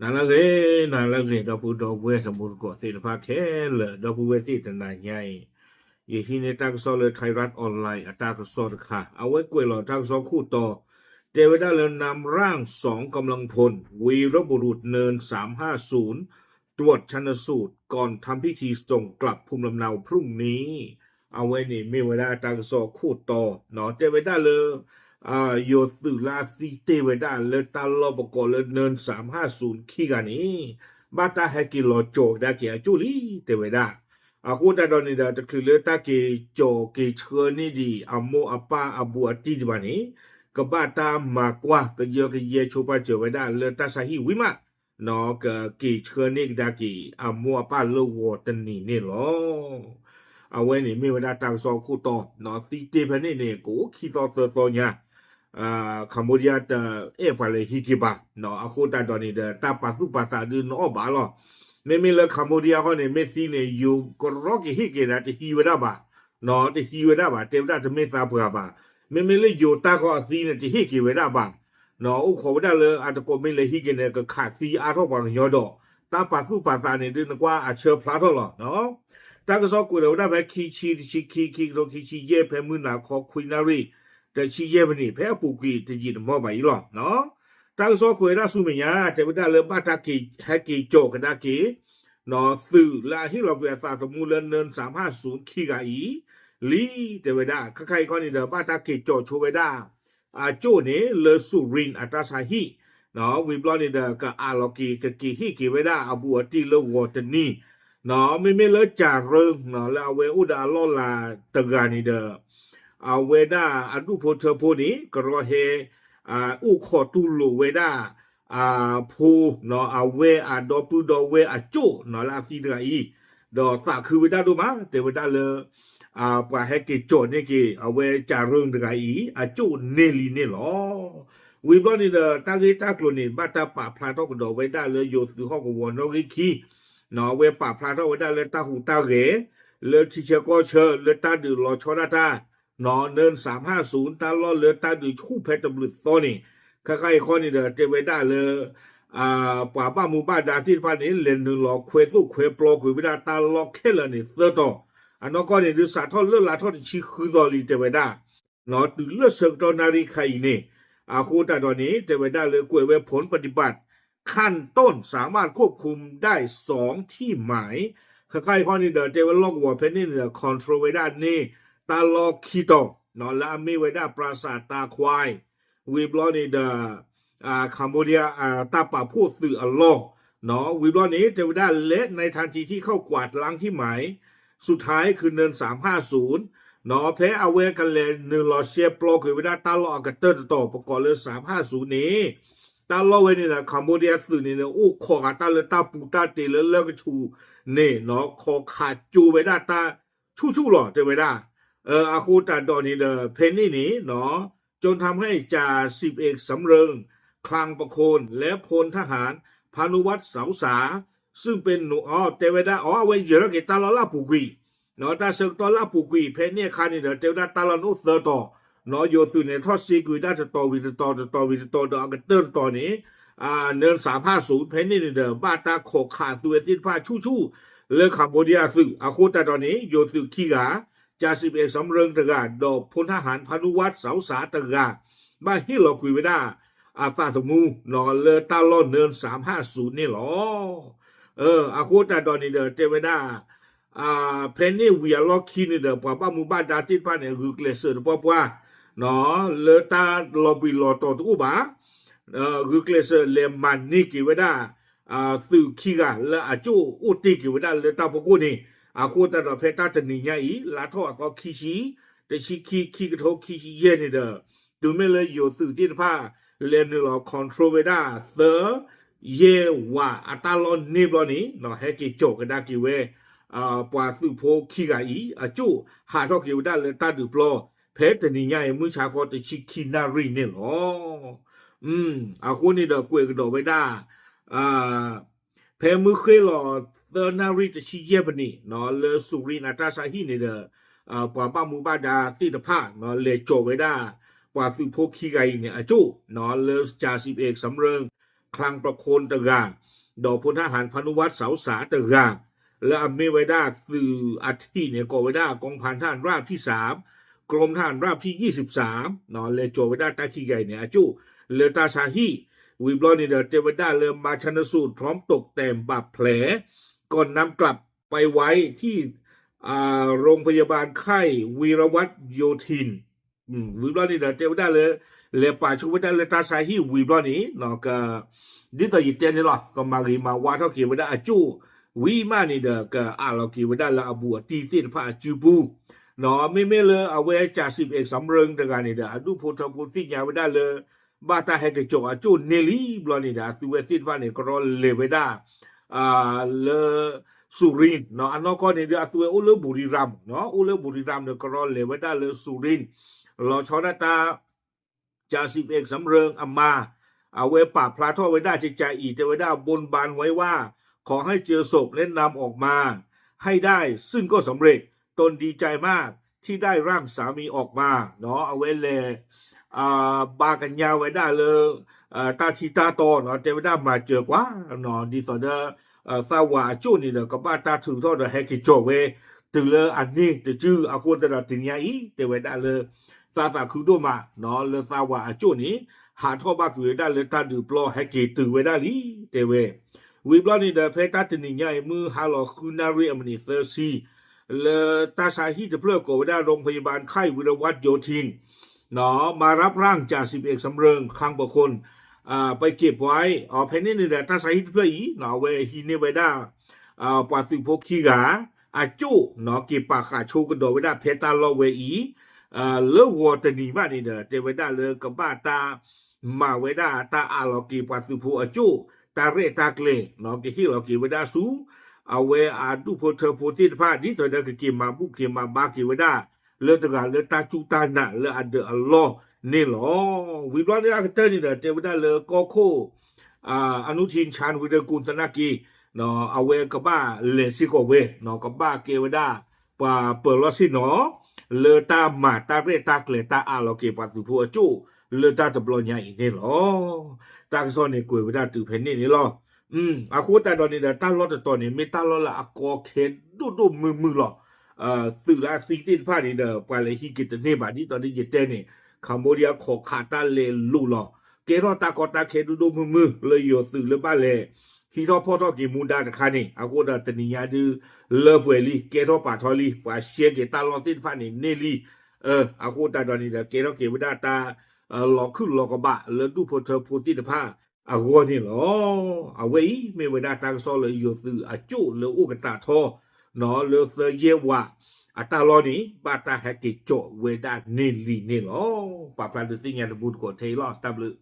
နၤလၢအဂ့ၤ, နၤလၢအဂ့ၤ ဒီပုၢ်ဒီဝဲၢ်တံၤသကိးသ့ၣ်တဖၣ်ခဲလၢာ်, ဒီပုၢ်ဝဲၢ်သ့ၣ်တနၤညါအံၤ, ယဟံးန့ၢ်တၢ်ကစီၣ်လၢ Thairath Online အတၢ်ကစီၣ်တခါ, အဝဲကွဲးလီၤတၢ်ကစီၣ်ခိၣ်တီ, တဲဝဲဒၣ်လၢ นำร่างสองกำลังพล วีรบุรุษเนินสามห้าศูนย์ ตรวจชันสูตรก่อนทำพิธีส่งกลับภูมิลำเนาพรุ่งนี้ အဝဲန့ၣ်မ့ၢ်ဝဲဒၣ်တၢ်ကစီၣ်ခိၣ်တီ, တဲဝဲဒၣ်လၢ ယိၤသုးလၢအသံတ့ၢ်ဝဲဒၣ်လၢတၢ်လီၢ်ပကိးလၢ နၢၣ်စၣ်ဟၣ်စူၣ် ခံဂၤန့ၣ် ဘၣ်တၢ်ဟဲက့ၤလီၤကၠီၤကဒါက့ၤအကၠိၣ်လံ တဲဝဲဒၣ်. အဃိသတးဒီးန့ၣ်ဒီး တချုးလၢတၢ်က့ၤကၠီၤက့ၤဆှၢန့ၢ်ဒံးအမိၢ်အပၢ်အဘူးအတံၢ်ဒံးဘၣ်န့ၣ်, ကဘၣ်တၢ်မၤကွၢ်ကယၢကယဲဆိပာ်စၢၤဝဲဒၣ်လၢတၢ်ဆါဟံၣ်ဝံၤမး ကက့ၤဆှၢန့ၢ်ကဒါက့ၤအမိၢ်အပၢ်လၢဂီၤတနံၤန့ၣ်လီၤ. အဝဲန့ၣ်မ့ၢ်ဝဲဒၣ်တၢ်ကစီၣ်ခိၣ်တီ, သံတ့ၢ်ဖဲန့ၣ်န့ၣ် ကအိၣ်ခံသီသၢသီညါ, Cambodia တအဲၣ်ပှၤလဲၤဟံးက့ၤဘၣ်, အဃိသတးဒီးန့ၣ်ဒီး တၢ်ပာ်သူၣ်ပာ်သးဒုးနအီၣ်ဘၣ်လီၤ. မ့မ့ၢ်လၢ Cambodia ဃီန့ၣ် မ့ၢ်သံန့ၣ် ယိၤကရီက့ၤဟ့ၣ်က့ၤဒၣ်တဟံးဝဲဒၣ်ဘၣ်, တဟံးဝဲဒၣ်ဘၣ်, တဲဝဲဒၣ်တမ့ၢ်သးပှၢ်ဘၣ်. မ့မ့ၢ်လၢယိၤတၢ်ခီအသံန့ၣ် တဟ့ၣ်က့ၤဝဲဒၣ်ဘၣ်. အိၣ်ခိးဝဲဒၣ်လၢအတကိးမ့ၢ်လဲၤဟံးက့ၤန့ၣ် ကခးသံအါထီၣ်ပှၤကညီဒီး တၢ်ပာ်သူၣ်ပာ်သးန့ၣ်ဒုးနကွၢ်အဆၢဖျါထီၣ်လီၤ. တၢ်ကစီၣ်ကွဲးလီၤဝဲဒၣ်ဖဲခံဆံတဆံခံ ခံကထိခံဆံယဲၢ် ဖဲမုၢ်နၤခီခွံနၣ်ရံၣ် တဆံယဲၢ်မံးနံး ဖဲအပူၤကွံာ်တယံာ်တမီၢ်ဘၣ်အံၤလီၤ. တၢ်ကစီၣ်ကွဲးဝဲဒၣ်ဆူမဲာ်ညါ တဲဝဲဒၣ်လၢဘၣ်တၢ်က့ၤဟဲက့ၤကၠီၤကဒါက့ၤ သုးလၢအဟ့ၣ်လီၤကွံာ်အသးသမူလၢ နၢၣ်စၣ်ဟၣ်စူၣ် ခံဂၤအံၤလံ, တဲဝဲဒၣ် ခဲခါအံၤခီန့ၣ်ဒီး ဘၣ်တၢ်က့ၤကၠီၤဆိဝဲဒၣ် အကၠိၣ်န့ၣ် လၢ Surin အတၢ်ဆါဟံၣ်, ဝံၤဘျီန့ၣ်ဒီး ကအးလီၤက့ၤ ကက့ၤဟ့ၣ်က့ၤဝဲဒၣ်အဘူးအတံၢ်လၢဂီၤတနံၤ, မ့မ့ၢ်လၢကၠၤရၢၣ် လၢအဝဲအိၣ်ဒီးအလီၢ်လၤတဂၤန့ၣ်ဒီး အဝဲဒၣ်အဒူၣ်ဖိထၢဖိန့ၣ် ကရီဟဲ အိၣ်ခိးတူၢ်လိာ်ဝဲဒၣ် အဖိ အဝဲအဒီပုၢ်ဒီဝဲၢ်အကၠိၣ် လၢအသံတဂၤအံၤ, ဒီးသးခုဝဲဒၣ်ဒိၣ်မး တဲဝဲဒၣ်လၢ ပှၤဟဲက့ၤကၠီၤန့ၢ်က့ၤ အဝဲကၠၤရၢၣ်တဂၤအံၤ အကၠိၣ်န့ၢ်လံန့ၣ်လီၤ. ဝံၤဘျီန့ၣ်ဒီး တၢ်ဂ့ၢ်တၢ်ကျိၤန့ၣ် ဘၣ်တၢ်ပာ်ဖျါထီၣ်ကဒီးဝဲဒၣ်လၢယိၤသုးဟီၣ်ကဝီၤနီၣ်ဂံၢ်ခံ, အဝဲပာ်ဖျါထီၣ်ဝဲဒၣ်လၢတၢ်ဟူးတၢ်ဂဲၤ လၢထံဆၢကီၢ်ဆၢ လၢတၢ်ဒုးလီၤဆီဒၣ်တၢ် နၢၣ်စၣ်ဟၣ်စူၣ် တၢ်လီၢ်လၢတၢ်ဒုးဆူၣ်ဖဲတဘျုးသီန့ၣ်, ခဲခါအံၤခီန့ၣ်ဒီး တဲဝဲဒၣ်လၢ ပှၤဘၣ်မူဘၣ်ဒါသ့ၣ်တဖၣ်န့ၣ် လဲၤနုာ်လီၤခွဲသိၣ်ခွဲပျီကွံာ်ဝဲဒၣ်တၢ်လီၢ်ခဲလၢာ်န့ၣ်သၢတီၤ, အနီၢ်ကီၢ်န့ၣ်ဒုးစးထီၣ်လၢလါထီၣ်တဆံဃုသီလံ တဲဝဲဒၣ်, တုၤလၢဆၢကတီၢ်နၣ်ရံၣ်ခါအံၤန့ၣ်, အဃိသတးဒီးန့ၣ် တဲဝဲဒၣ်လၢကွဲးဝဲ ผลปฏิบัติขั้นต้นสามารถควบคุมได้สองที่หมาย ခဲခါအံၤခီန့ၣ်ဒီး တဲဝဲလီၢ်ကဝီၤဖဲန့ၣ်န့ၣ်ဒီး control ဝဲဒၣ်န့ၢ်တၢ်လီၢ်ခံတီၤ လၢအမ့ၢ်ဝဲဒၣ် ပရၢစးတၢ်ခွါ ဝံၤဘျီန့ၣ်ဒီး Cambodia တၢ်ပာ်ဖှိၣ်သုးအလီၢ်, ဝံၤဘျီန့ၣ် တဲဝဲဒၣ် และในทันทีที่เข้ากวาดล้างที่หมายสุดท้ายคือเนินสามห้าศูนย์ ဖဲအဝဲကလဲၤနုာ်လီၤရှဲပျီကွံာ်ဝဲဒၣ်တၢ်လီၢ်အကတၢၢ်တတီၤ ပကိးလၢ สามห้าศูนย์ န့ၣ်, တၢ်လီၢ်ဝဲန့ၣ်ဒီး Cambodia သုးန့ၣ် အိၣ်ခိးဃာ်တၢ်လၢတၢ်ပူၤတၢ်တ့ၤလၢလၢကဆူးန့ၣ် ခိးခးကၠိဝဲဒၣ်တၢ်ဆူၣ်ဆူၣ်လီၤ တဲဝဲဒၣ်. အဃိသတးဒီးန့ၣ်ဒီး ဖဲန့ၣ်န့ၣ် จนทำให้จ่าสิบเอกสำเริง คลังประโคน และพลทหาร พานุวัฒน์ เสาสา ซึ่งเป็นหน่วย တဲဝဲဒၣ် အဝဲယဲၤထီၣ်က့ၤတၢ်လီၢ်လၢအပူၤကွံာ်, တၢ်ဆၢကတီၢ်လၢအပူၤကွံာ် ဖဲန့ၣ်အခါန့ၣ်ဒီး တဲဝဲဒၣ်တၢ်လီၢ်န့ၣ်အိၣ်သၢတီၤ, ယိၤသုးန့ၣ်ထီၣ်စ့ကွံာ်ဝဲဒၣ်တတီၤဝံၤတတီၤ တတီၤဝံၤတတီၤဒီးအကတၢၢ်တတီၤန့ၣ် နၢၣ်စၣ်ဟၣ်စူၣ် ဖဲန့ၣ်န့ၣ်ဒီး ဘၣ်တၢ်ခိးခးသုးဝဲသ့ၣ်တဖၣ်ဆူၣ်ဆူၣ်လၢ Cambodia သုး အဃိသတးဒီးန့ၣ် ယိၤသုးခံဂၤ จ่าสิบเอกสำเริง တဂၤ ဒီး พลทหาร พานุวัฒน์ เสาสา တဂၤ ဘၣ်ဟ့ၣ်လီၤကွံာ်ဝဲဒၣ် အသးသမူ လၢတၢ်လီၢ် နၢၣ်စၣ်ဟၣ်စူၣ် န့ၣ်လီၤ. အဃိသတးဒီးန့ၣ်ဒီး တဲဝဲဒၣ် ဖဲန့ၣ်ဝံၤအလီၢ်ခံန့ၣ်ဒီး ပှၤဘၣ်မူဘၣ်ဒါသ့ၣ်တဖၣ်န့ၣ် ဂုာ်ကျဲးစၢးတပှၢ်ပှၢ် လၢတၢ်လီၤဘှံးလီၤတီၤတအိၣ်ဘၣ် ဂုာ်ကျဲးစၢးလဲၤမၤန့ၢ်က့ၤဝဲဒၣ် သုးခံဂၤလၢအကၠိၣ်အိၣ်တ့ၢ်က့ၤဝဲဒၣ်လၢတၢ်ဖီခိၣ်န့ၣ်, အဃိသတးဒီးဖဲတၢ်တနံၤညါအံၤ လါထီၣ်အသီခံဆံ, တဆံခံ ခံကထိခံဆံယဲၢ်န့ၣ်ဒီး တုၤမ့ၢ်လၢယိၤသုးသ့ၣ်တဖၣ် လဲၤနုာ်လီၤ control ဝဲဒၣ် သၢ ယဲၢ်ဝးအတၢ်လီၢ်န့ၣ်ဘျီန့ၣ် ဟဲက့ၤကၠီၤကဒါက့ၤဝဲ ပှၤသုးဖိခံဂၤအံၤ အကၠိၣ်ဟးထီၣ်က့ၤဝဲဒၣ်လၢတၢ်ဒုးပျီ ဖဲတနံၤညါအံၤ မုၢ်ဆါခီတဆံခံနၣ်ရံၣ်န့ၣ်လီၤ. အဃိန့ၣ်ဒီးကွဲးကဒီးဝဲဒၣ် ဖဲမုၢ်ဃ့ၢ်လီၤသၢနၣ်ရံၣ်တဆံယဲၢ်မံးနံး လၢ Surin အတၢ်ဆါဟံၣ်န့ၣ်ဒီး ပှၤဘၣ်မူဘၣ်ဒါသ့ၣ်တဖၣ် လဲၤကၠီၤဝဲဒၣ် ပှၤသုးဖိခံဂၤအံၤန့ၣ် အကၠိၣ် လၢ จ่าสิบเอกสำเริง พานุวัฒน์ เสาสา คลังประโคน တဂၤ ဒီး พลทหาร พานุวัฒน์ เสาสา တဂၤ လၢအမ့ၢ်ဝဲဒၣ်သုးအထံးန့ၣ် ကိးဝဲဒၣ် กองพันทหารราบที่สาม กรมทหารราบที่ยี่สิบสาม လဲၤကၠီၤဝဲဒၣ်တၢ်ခံဂၤအံၤန့ၣ် အကၠိၣ် လၢတၢ်ဆါဟံၣ် ဝံၤဘျီန့ၣ်ဒီး တဲဝဲဒၣ်လၢ มาชันสูตรพร้อมตกแต่งบาดแผล ก่อนนำกลับไปไว้ที่ โรงพยาบาลค่ายวีรวัฒน์โยธิน ဝံၤဘျီန့ၣ်ဒီး တဲဝဲဒၣ်လၢ လဲၤပာ်ဆိဝဲဒၣ်လၢတၢ်ဆါဟံၣ်ဝံၤဘျီန့ၣ် ဒ်သိးယတဲန့ၣ်လီၤ ကမၤဂ့ၤမၤဝါထီၣ်က့ၤဝဲဒၣ်အကၠိၣ် ဝံၤမးန့ၣ်ဒီး ကအးလီၤက့ၤဝဲဒၣ်လၢအဘူးအတံၢ်သ့ၣ်တဖၣ်အစုပူၤ မ့မ့ၢ်လၢအဝဲ จ่าสิบเอกสำเริง တဂၤန့ၣ်ဒီး အဒူၣ်ဖိထၢဖိသ့ၣ်ညါဝဲဒၣ်လၢ ဘၣ်တၢ်ဟဲက့ၤကၠီၤအကၠိၣ်န့ၢ်လံဘျီန့ၣ်ဒီး အသုးဝဲသ့ၣ်တဖၣ်န့ၣ် ကရီလဲၤဝဲဒၣ် လၢ สุรินทร์ အနီၢ်ကီၢ်န့ၣ်ဒီး အသုးဝဲအိၣ်လၢ บุรีรัมย์ အိၣ်လၢ บุรีรัมย์ ဒီး ကရီလဲၤဝဲဒၣ်လၢ สุรินทร์ လီၤဆီဒၣ်တၢ် จ่าสิบเอกสำเริง အမါ အဝဲပာ်ဖျါထီၣ်ဝဲဒၣ်ကကးအံၤ တဲဝဲဒၣ် บนบานไว้ว่า ขอให้เจอศพและนำออกมาให้ได้ ซึ่งก็สำเร็จ ตนดีใจมากที่ได้ร่างสามีออกมา အဝဲလဲၤ ဘါကညါဝဲဒၣ်လၢ တၢ်ထံတၢ်တီ တဲဝဲဒၣ်မၤစၢၤကွၢ် ဒ်သိးဒီး သးဝးအကၠိၣ်န့ၣ်ဒီး ကဘၣ်တၢ်ထုးထီၣ်ဒီးဟဲက့ၤကၠီၤဝဲ တုၤလၢအန့ၢ်တစု အဃိသတးဒီးတနံၤညါအံၤ တဲဝဲဒၣ်လၢ သးသးခုဒိၣ်မး လၢသးဝးအကၠိၣ်န့ၣ် ဟးထီၣ်ဘၣ်ကွံာ်ဝဲဒၣ်လၢတၢ်ဒုးပျီ ဟဲက့ၤတုၤဝဲဒၣ်လံ တဲဝဲ ဝံၤဘျီန့ၣ်ဒီး ဖဲတၢ်တနံၤညါအံၤ မုၢ်ဟါလီၤဃုနၣ်ရံၣ်အမံးနံးသၢဆံ လၢတၢ်ဆါဟံၣ်တဖျၢၣ်ကိးဝဲဒၣ် โรงพยาบาลค่ายวีรวัฒน์โยธิน มารับร่างจ่าสิบเอกสำเริง คลังประโคน ไปเก็บไว้ အဖဲန့ၣ်န့ၣ်ဒီး တၢ်ဆါဟံၣ်တဖျၢၣ်အံၤ အဝဲဟံးန့ၢ်ဝဲဒၣ် ပှၤသုးဖိခံဂၤ အကၠိၣ် က့ၤပာ်ဃာ်ဆိကဒီးဝဲဒၣ်ဖဲတၢ်လီၢ်ဝဲအံၤ လၢဂီၤတနံၤဘၣ်န့ၣ်ဒီး တဲဝဲဒၣ်လၢကဘၣ်တၢ် မၤဝဲဒၣ်တၢ်အးလီၤက့ၤပှၤသုးဖိအကၠိၣ် တၢ်ရဲၣ်တၢ်ကျဲၤ ကဟ့ၣ်လီၤက့ၤဝဲဒၣ်ဆူ အဝဲအဒူၣ်ဖိထၢဖိသ့ၣ်တဖၣ် ဒ်သိးဒီးကက့ၤမၤဘူၣ်က့ၤမၤဘါက့ၤဝဲဒၣ် လၢတဂၤလၢတၢ်စူၢ်တၢ်နာ်လၢအဒၢးအလီၢ်န့ၣ်လီၤ. ဝံၤဘျီန့ၣ်အကတၢၢ်န့ၣ်ဒီး တဲဝဲဒၣ်လၢကီၢ်ခိၣ် อนุทิน ชาญวีรกูล သနာ်က့ အဝဲကဘၣ်လဲၤစ့ၢ်ကီးဝဲ ကဘၣ်ကဲဝဲဒၣ် ပှၤပၢၤလီၢ်ဆ့ၣ်နီၤ လၢတၢ်မၤတၢ်ရဲၣ်တၢ်ကျဲၤတၢ်အးလီၤက့ၤပှၤသုးဖိအကၠိၣ် လၢတၢ်တဘျီညါအံၤန့ၣ်လီၤ. တၢ်ကစီၣ်န့ၣ်ကွဲးဝဲဒၣ်တုၤဖဲန့ၣ်န့ၣ်လီၤ. အဃိသတးဒီးန့ၣ်ဒီး တၢ်လီၢ်တတီၤန့ၣ် မ့ၢ်တၢ်လီၢ်လၢအကီခဲဒိၣ်ဒိၣ်မုၢ်မုၢ်လီၤ. သုးလၢအသံသ့ၣ်တဖၣ်န့ၣ်ဒီး ပှၤလဲၤဟံးက့ၤတန့ၢ်ဘၣ် ဒ်သိးဒ်ယတဲန့ၣ် Cambodia ခိးခးတၢ်လဲၤလိာ်လီၤ. ကဲထီၣ်တၢ်ကီတၢ်ခဲဒိၣ်ဒိၣ်မုၢ်မုၢ် လၢယိၤသုးလၢဘၣ်လဲၤ ဟံးထီၣ်ဖီၣ်ထီၣ်က့ၤမူဒါတခါန့ၣ် အဃိဒီးတနံၤညါဒုး လၢပှဲၤလံ ကဲထီၣ်ပာ်ထီၣ်လံ ပှၤရှဲက့ၤတၢ်လီၢ်သ့ၣ်တဖၣ်န့ၣ်န့ၢ်လံ. အဃိသတးဒီးန့ၣ်ဒီး ကဲထီၣ်က့ၤဝဲဒၣ်တၢ် လီၤခုၣ်လီၤကဘၣ်လၢဒူၣ်ဖိထၢဖိသ့ၣ်တဖၣ်အဂီၢ်န့ၣ်လီၤ. အဝဲအံၤမ့ၢ်ဝဲဒၣ်တၢ်ကစီၣ်လၢယိၤသုးအကၠိၣ်လၢအိၣ်ကတးထီ လၢသၢယဲၢ်ဝး အတၢ်လီၢ်န့ၣ် ဘၣ်တၢ်ဟဲက့ၤကၠီးဝဲဒၣ်န့ၢ်လံန့ၣ်လီၤ. ပာ်ဖျါဒုးသ့ၣ်ညါတဘူၣ်တကိးထဲအံၤလီၤ. တၢ်ဘျုး